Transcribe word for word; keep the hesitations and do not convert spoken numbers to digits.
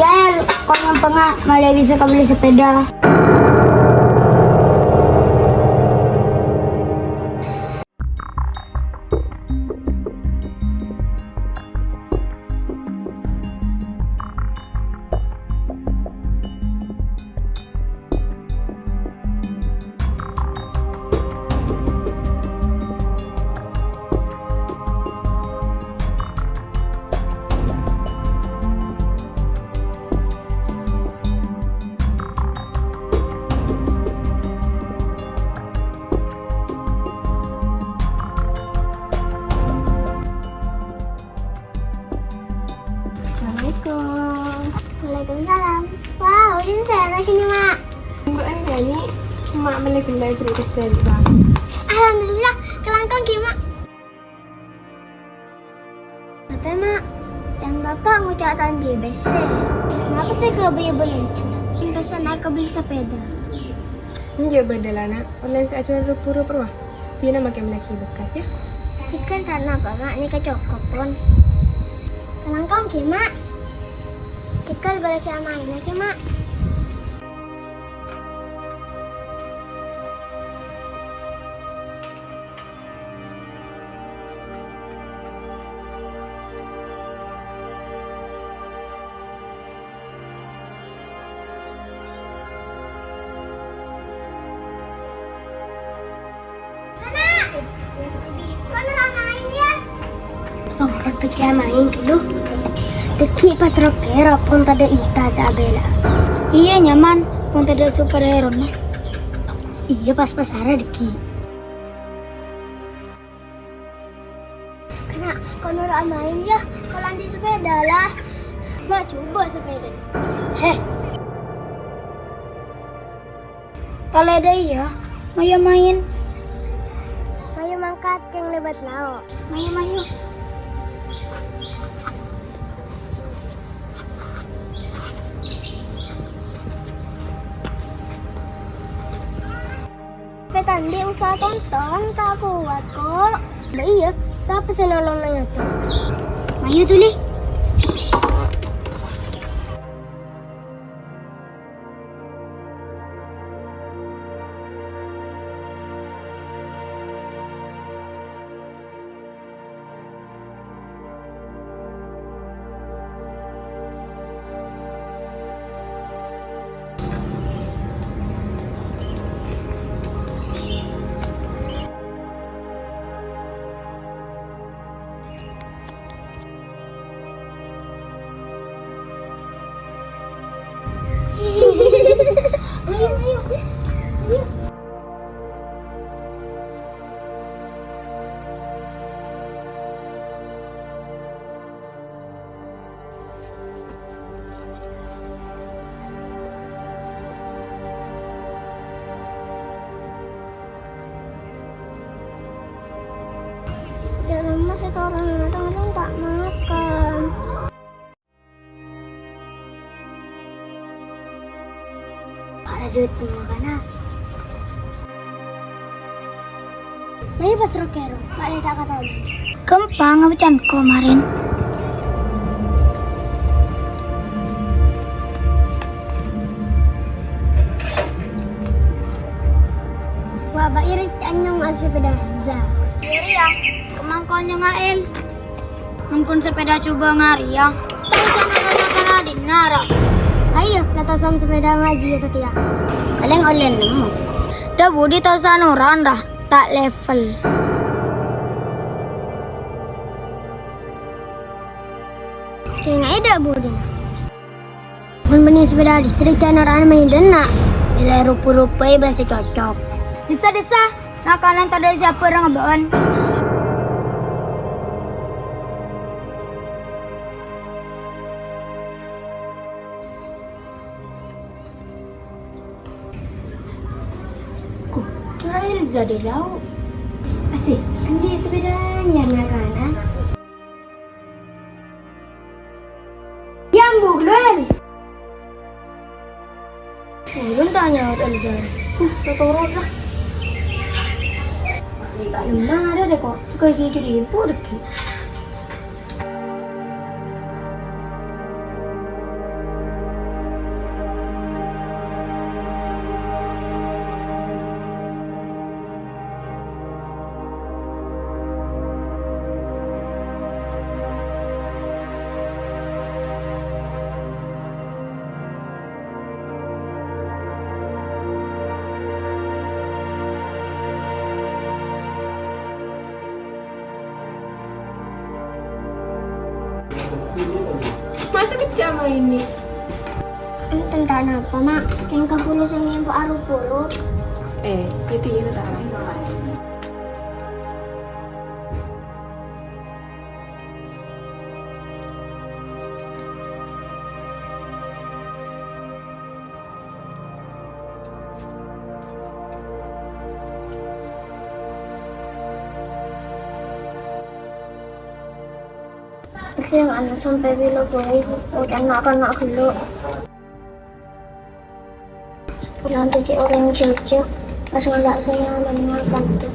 Ya, El, kok nyampengnga, malah bisa kebeli sepeda. Assalamualaikum. Waalaikumsalam. Wow, ini saya lagi nih, Mak. Mbak Anjani, Mak melli ghellâ' bâri' pèssè, Bang. Alhamdulillah, kalangkong ghi, Mak. Tapè, Mak, can Bapa' ngoca' ta' andi' pèssè. Terros napa sè kabâjâ bâlânjhâ? Pèssèna kabelli sapèda. Enjâ' bâdâ la, Na'. Ollèna sè ajhuwâl rup-rup rowa. Dinah makè mellèaghi bekkas, yâ. Jhughân ta' napa, Mak. Nèka cokop, pon. Kalangkong ghi, Mak. Jhughân bâlâ ghi amaèn lagi, Mak. Oh, pèkkèr maèn ghâllu. Dhâggi' pas rowa-kèrowa pon tadâ' ita sè abâlâ. Iyâ, nyaman, pon tadâ' superhero-na. Iyâ, pas-pas arè dhâggi'. Kana', kok noro' amaèn, yâ? Kok la andi' sapèda, la. Ma' jhubâ' sapèda. He. Talèdâ, yâ. Mayu maèn. Mayu mangkat, kèng lèbât lao'. Mayu, mayu. Pètandhi' usaha tonton, ta' kowat, kok. Bâ iyâ, sapa sè nolong nyato? Mayu, Tuli. Dâ' remma sè torana, tang-tang ta' makan. Para duit pengorbanan. Ayo pas rowa-kèrowa, bâ'na ta' katanya. Ghâmpang apa can ko' marèn? Wah, Pak Iri canyong asepeda aja. Iri ya, kemang konyong ael. Mangkon sepeda coba ngari ya. Tang sana kana kana dinara. Ayo, nata som sepeda ngaji ya setia. Kalèng ollè nemmo. Dâ' budi tosan oran ra, ta' level. Kèngèng dâ' budi. Mon bânnè sepeda listrik, can orana mènḍenna. Mèlè rupa-rupaè bân sè cocok. Dissa-dissa, nakalan tadâ' sè abhâreng bâ'ân. Ko, cora' Elza dâ' lao'. Asè, andi' sepeda anyar nakalan? Yâ, ambu, ghâllu, El. Ulun ta' nyaot, Elza. Huh, ta' torot, la. Ta' nemma arè, ko'. Jhughân ghi' ghi' ibu, dâggi'. Masa kejjhâ' mainè? Enten ta' napa, Ma'? Kèng kabhuru sè nyèmpo aru-buru. Eh, itu ini tak. Sènga'na sampè' bilâ bhâi, oḍâ' na'-kana' ghellâ'. Sapolan dhâddhi orèng jhâjhâ, pas ngala' sè nyamana kanto.